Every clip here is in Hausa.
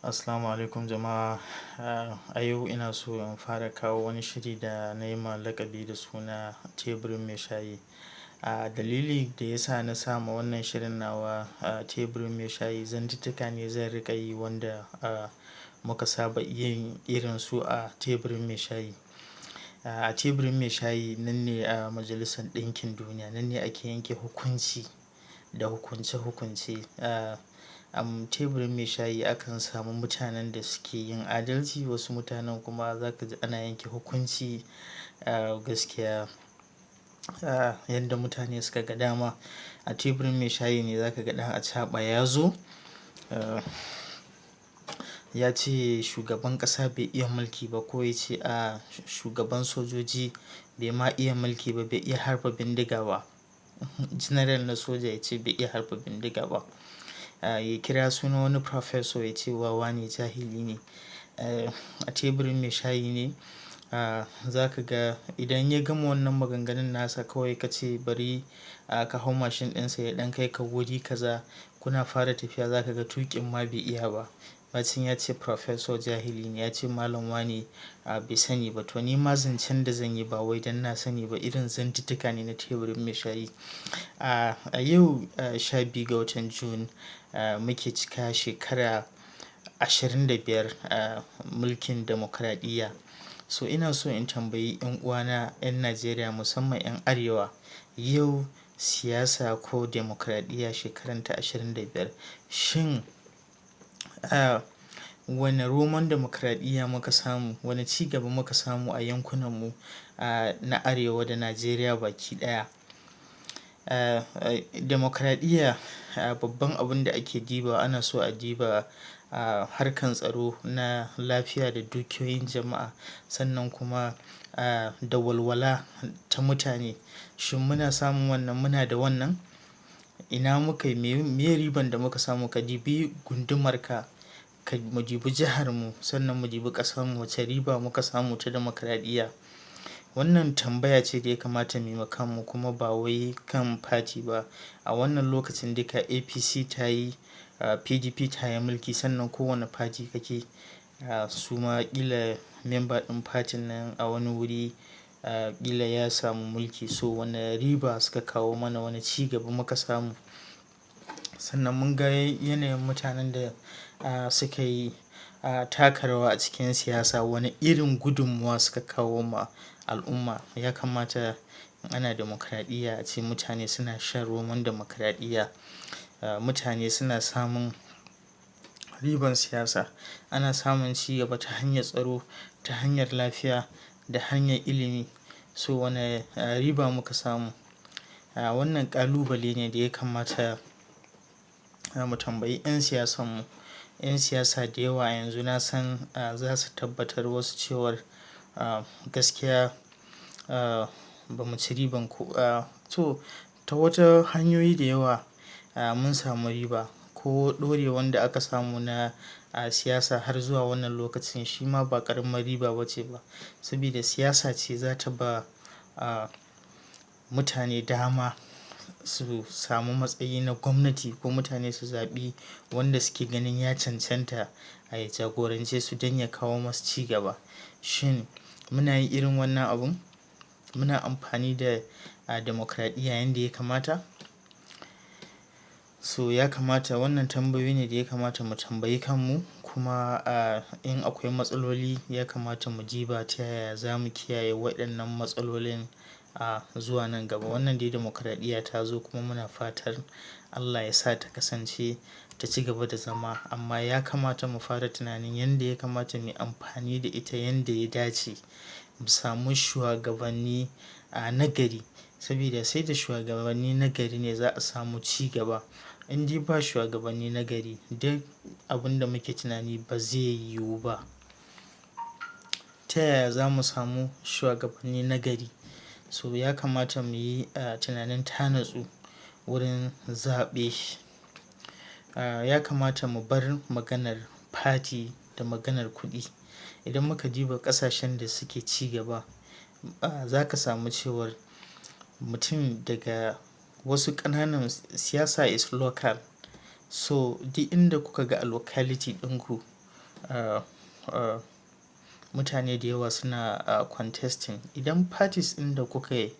Assalamu alaikum jama'a. A yau ina so in fara kawo wani shiri da na yi ma laƙabi da suna teburin mai shayi. Dalili da ya sa na sa ma wannan shirin nawa teburin mai shayi, zantuttuka ne zan riƙa yi wanda muka saba yin irin su a teburin mai shayi. A teburin mai shayi nan ne a Majalisar Ɗinkin Duniya, nan ne ake yanke hukunci da hukunce-hukunce. A teburin mai shayi akan samu mutanen da suke yin adalci, wasu mutanen kuma za ka ji ana yanke hukunci gaskiya yadda mutane suka ga dama. A teburin mai shayi ne za ka ga ɗan acaɓa ya zo ya ce shugaban ƙasa bai iya mulki ba, ko ya ce shugaban sojoji bai ma iya mulki ba, bai iya harba bindiga ba. General na soja ya ce bai iya harba bindiga ba. Ya kira sunan wani professor ya ce wawa ne, jahili ne. A teburin mai shayi ne za ka ga idan ya gama wannan maganganun nasa, kawai ka ce bari ka hau mashin ɗinsa ya ɗan kai ka wuri kaza, kuna fara tafiya za ka ga tuƙin ma bai iya ba. Bacin ya ce professor jahili ne, ya ce malam wane bai sani ba. To, ni ma zancen da zan yi ba wai don na sani ba, irin zantuttuka ne na teburin mai shayi. A yau 12 ga watan June muke cika shekara 25 a mulkin dimokuraɗiyya. So ina so in tambayi 'yan uwana 'yan Najeriya, musamman 'yan Arewa, yau siyasa ko dimokuraɗiyya shekaranta 25. Shin wane romon dimokuraɗiyya muka samu, wane ci gaba muka samu a yankunanmu na Arewa da Najeriya baki ɗaya? Dimokuraɗiyya, babban abin da ake dibawa, ana so a diba harkan tsaro na lafiya da dukiyoyin jama'a, sannan kuma da walwala ta mutane. Shin muna samun wannan, muna da wannan? Ina muka yi, meye riban da muka samu? Ka dibi gundumarka, mu dibi jiharmu, sannan mu dibi ƙasarmu, wace riba muka samu ta dimokuraɗiyya? Wannan tambaya ce da ya kamata mu yi ma kanmu, kuma ba wai kan party ba. A wannan lokacin duka APC ta yi, PDP ta yi mulki, sannan kowane party kake su ma ƙila member ɗin partyn nan a wani wuri ƙila ya samu mulki. So wane riba suka kawo mana, wane ci gaba muka samu? Sannan mun ga yanayin mutanen da suka yi taka rawa a cikin siyasa, wane irin gudummawa suka kawo ma al'umma? Ya kamata in ana dimokuraɗiyya ace mutane suna shan romon dimokuraɗiyya. Mutane suna samun riban siyasa. Ana samun ci gaba ta hanyar tsaro, ta hanyar lafiya da hanyar ilimi. So wane riba muka samu? Wannan ƙalubale ne da ya kamata mu tambayi 'yan siyasanmu. 'Yan siyasa da yawa yanzu na san za su tabbatar wasu cewar gaskiya ba mu ci riban ko to ta wata hanyoyi da yawa mun samu riba, ko ɗorewan da aka samu na siyasa har zuwa wannan lokacin, shi ma ba ƙaramar riba ba ce ba. Saboda siyasa ce za ta ba mutane dama su samu matsayi na gwamnati, ko mutane su zaɓi wanda suke ganin ya cancanta a ya jagorance su don ya kawo masu ci gaba. Shin muna yin irin wannan abun? Muna amfani da dimokuraɗiyya yanda ya kamata? So ya kamata, wannan tambayoyi ne da ya kamata mu tambayi kanmu, kuma in akwai matsaloli ya kamata mu diba ta yaya za mu kiyaye waɗannan matsalolin zuwa nan gaba. Wannan dai dimokuraɗiyya ta zo, kuma muna fatan Allah ya sa ta kasance ta ci gaba da zama, amma ya kamata mu fara tunanin yanda ya kamata mu yi amfani da ita yanda ya dace. Mu samu shuwagabanni nagari, saboda sai da shuwagabanni nagari ne za a samu ci gaba. In dai ba shuwagabanni nagari, duk abin da muke tunani ba zai yiwu ba. Ta yaya za mu samu shuwagabanni nagari? So ya kamata mu yi tunanin tanatsu wurin zaɓe. Ya kamata mu bar maganar party da maganar kuɗi. Idan muka diba ƙasashen da suke ci gaba, za ka samu cewar mutum daga wasu ƙananan, siyasa is local. So duk inda kuka ga a locality ɗinku mutane da yawa suna contesting. Idan parties ɗin da kuka yi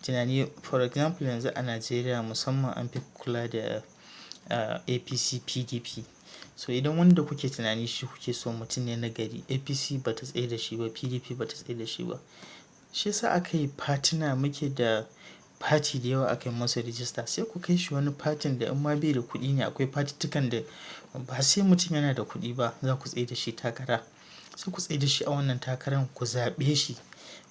tunani, for example yanzu a Najeriya musamman an fi kula da APC, PDP. So idan wanda kuke tunani shi kuke so mutum ne na gari, APC ba ta tsai da shi ba, PDP ba ta tsai da shi ba. Shi yasa aka yi party-na, muke da party da yawa aka yi masa register. Sai ku kai shi wani partyn da in ma bai da kuɗi ne, akwai party-tukan da ba sai mutum yana da kuɗi ba za ku tsai da shi takara. Sai ku tsai da shi a wannan takaran, ku zaɓe shi.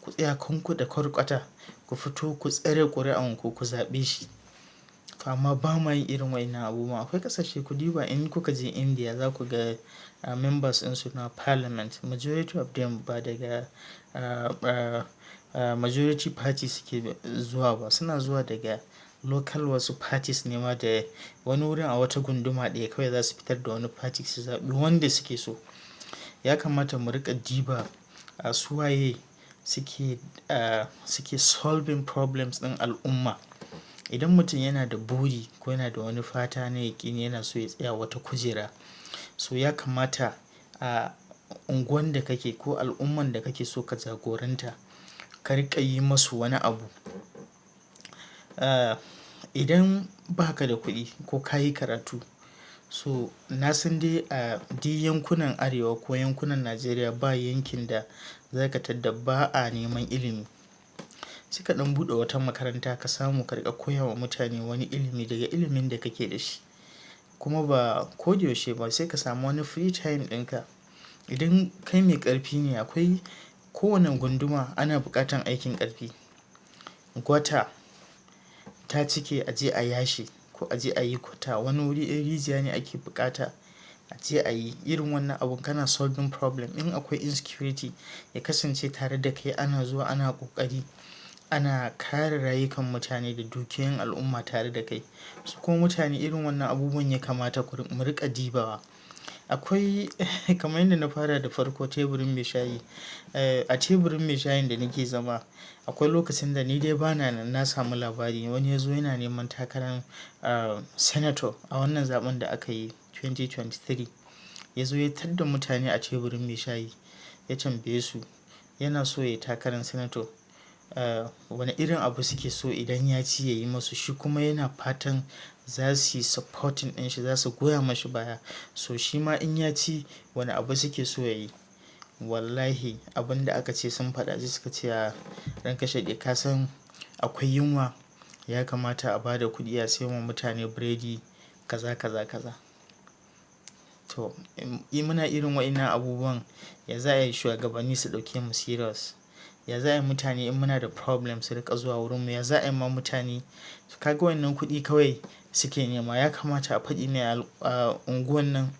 Ku tsaya kanku da kwarkwata, ku fito ku tsare ƙuri'anku, ku zaɓe shi. To amma ba ma yin irin waɗannan abubuwa. Akwai ƙasashe, ku duba, in kuka je India za ku ga members ɗinsu na parliament, majority of them ba daga majority party suke zuwa ba. Suna zuwa daga local wasu parties ne ma, da wani wurin a wata gunduma ɗaya kawai za su fitar da wani party su zaɓi wanda suke so. Ya kamata mu riƙa diba su waye suke solving problems ɗin al'umma. Idan mutum yana da buri ko yana da wani fata na yaƙini yana so ya tsaya wata kujera, so ya kamata a unguwan da kake ko al'umman da kake so ka jagoranta, ka riƙa yi masu wani abu. Idan ba ka da kuɗi ko ka yi karatu, so na san dai a duk yankunan Arewa ko yankunan Najeriya ba yankin da za ka tadda ba a neman ilimi. Sai ka ɗan buɗe wata makaranta, ka samu ka riƙa koya wa mutane wani ilimi daga ilimin da kake da shi. Kuma ba ko da yaushe ba, sai ka samu wani free time ɗinka. Idan kai mai ƙarfi ne, akwai kowane gunduma ana buƙatan aikin ƙarfi. Gwata ta cike, a je a yashe ko a je a yi kwata. Wani wuri in rijiya ne ake buƙata, a je a yi. Irin wannan abun kana solving problem. In akwai insecurity, ya kasance tare da kai ana zuwa ana ƙoƙari ana kare rayukan mutane da dukiyoyin al'umma tare da kai. Su kuma mutane, irin wannan abubuwan ya kamata mu riƙa dibawa. Akwai kamar yadda na fara da farko, teburin mai shayi. A teburin mai shayin da nake zama, akwai lokacin da ni dai bana nan, na samu labari wani ya zo yana neman takarar senator a wannan zaɓen da aka yi 2023. Ya zo ya tadda mutane a teburin mai shayi, ya tambaye su yana so ya yi takarar senator. Wane irin abu suke so idan ya ci ya yi masu, shi kuma yana fatan za su yi supporting ɗin shi, za su goya mashi baya. So shi ma in ya ci, wane abu suke so ya yi? Wallahi abin da aka ce sun faɗa, sai suka ce, "A ranka shi daɗe, ka san akwai yunwa, ya kamata a ba da kuɗi a sayo wa mutane biredi kaza kaza kaza." To in muna irin waɗannan abubuwan, ya za a yi shuwagabanni su ɗauke mu serious? Ya za a yi mutane in muna da problem su riƙa zuwa wurin mu? Ya za a yi ma mutane ka ga wannan kuɗi kawai suke nema? Ya kamata a faɗi ne a unguwan nan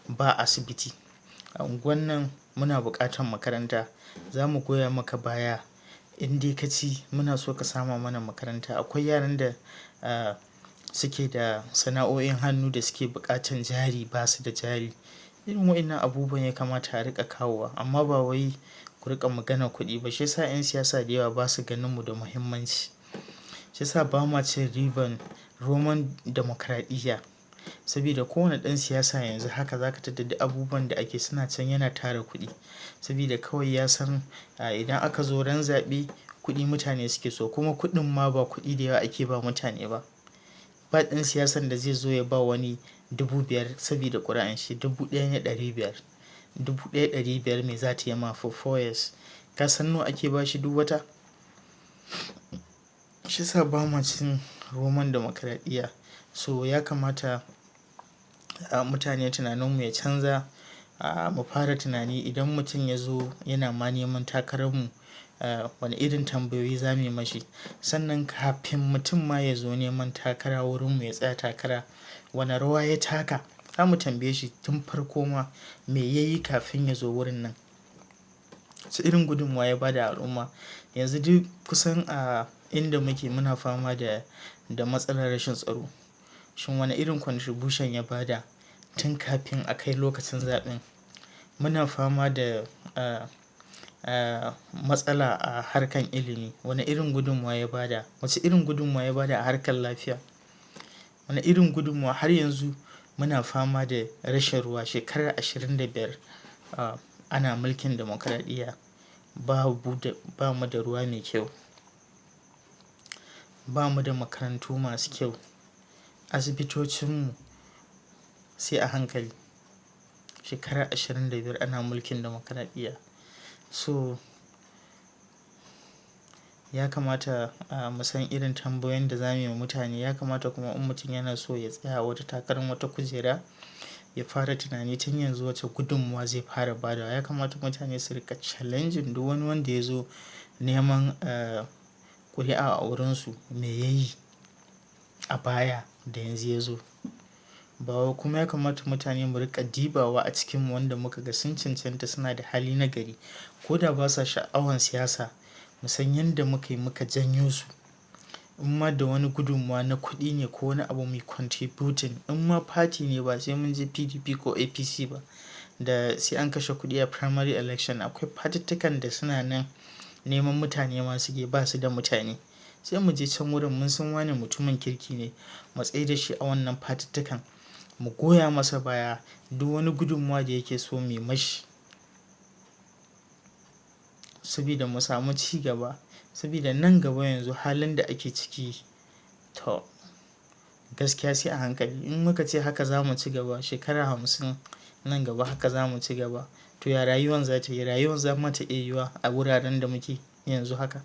ba asibiti. A unguwan nan muna buƙatan makaranta. Za mu goya maka baya in dai ka ci, muna so ka sama mana makaranta. Akwai yaran da suke da sana'o'in hannu da suke buƙatan jari, ba su da jari. Irin waɗannan abubuwan ya kamata a riƙa kawowa, amma ba wai ku riƙa maganar kuɗi ba. Shi yasa 'yan siyasa da yawa ba su ganin mu da muhimmanci. Shi yasa ba ma cin riban romon dimokuraɗiyya. Saboda kowane ɗan siyasa yanzu haka za ka tadda duk abubuwan da ake suna can yana tara kuɗi. Saboda kawai ya san idan aka zo ran zaɓe, kuɗi mutane suke so, kuma kuɗin ma ba kuɗi da yawa ake ba mutane ba. Ba ɗan siyasan da zai zo ya ba wani 5,000 saboda ƙuri'an shi, 1,500. 1,500 me za ta yi ma for 4 years? Ka san nawa ake ba shi duk wata? Shi yasa ba ma cin romon dimokuraɗiyya. So ya kamata mutane tunaninmu ya canza. Mu fara tunani, idan mutum ya zo yana ma neman takararmu, wane irin tambayoyi za mu yi mashi. Sannan kafin mutum ma ya zo neman takara wurinmu, ya tsaya takara, wane rawa ya taka? Za mu tambaye shi tun farko ma, me ya yi kafin ya zo wurin nan? Wace irin gudummawa ya ba da al'umma? Yanzu duk kusan a inda muke muna fama da matsalar rashin tsaro. Shin wane irin contribution ya ba da tun kafin a kai lokacin zaɓen? Muna fama da matsala a harkar ilimi. Wane irin gudummawa ya ba da? Wace irin gudummawa ya ba da a harkar lafiya? Wane irin gudummawa? Har yanzu muna fama da rashin ruwa shekara 25. ana mulkin dimokuraɗiyya ba mu da ruwa mai kyau. Ba mu da makarantu masu kyau. Asibitocinmu sai a hankali. Shekara 25 ana mulkin dimokuraɗiyya. So ya kamata mu san irin tambayoyin da za mu yi wa mutane. Ya kamata kuma in mutum yana so ya tsaya wata takarar wata kujera, ya fara tunani tun yanzu wace gudummawa zai fara badawa. Ya kamata mutane su riƙa challenging duk wani wanda ya zo neman ƙuri'a a wurinsu me ya yi a baya da yanzu ya zo. Ba wai kuma ya kamata mutane mu riƙa dibawa a cikinmu wanda muka ga sun cancanta suna da hali na gari ko da basa sha'awan siyasa, mu san yanda muka yi muka janyo su. In ma da wani gudummawa na kuɗi ne ko wani abu mai contributing, in ma party ne ba sai mun je PDP ko APC ba da sai an kashe kuɗi a primary election. Akwai partittukan da suna nan neman mutane ma suke ba su da mutane. Sai mu je can wurin mun san wane mutumin kirki ne, mu tsai da shi a wannan partittukan, mu goya masa baya duk wani gudummawa da yake so mu yi mashi sabida mu samu ci gaba. Sabida nan gaba yanzu halin da ake ciki to gaskiya sai a hankali. In muka ce haka za mu ci gaba shekara 50 nan gaba haka za mu ci gaba, to ya rayuwan za ta yi? Rayuwan za ma ta iya yiwuwa a wuraren da muke yanzu haka.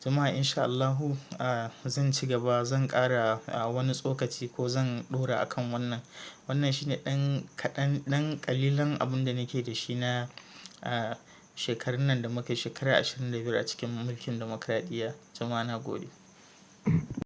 Jama'a in sha Allahu, zan ci gaba, zan ƙara wani tsokaci ko zan ɗora a kan wannan. Wannan shine ɗan kaɗan, ɗan ƙalilan abun da nake da shi na shekarun nan da muka yi shekara 25 a cikin mulkin dimokuraɗiyya. Jama'a na gode.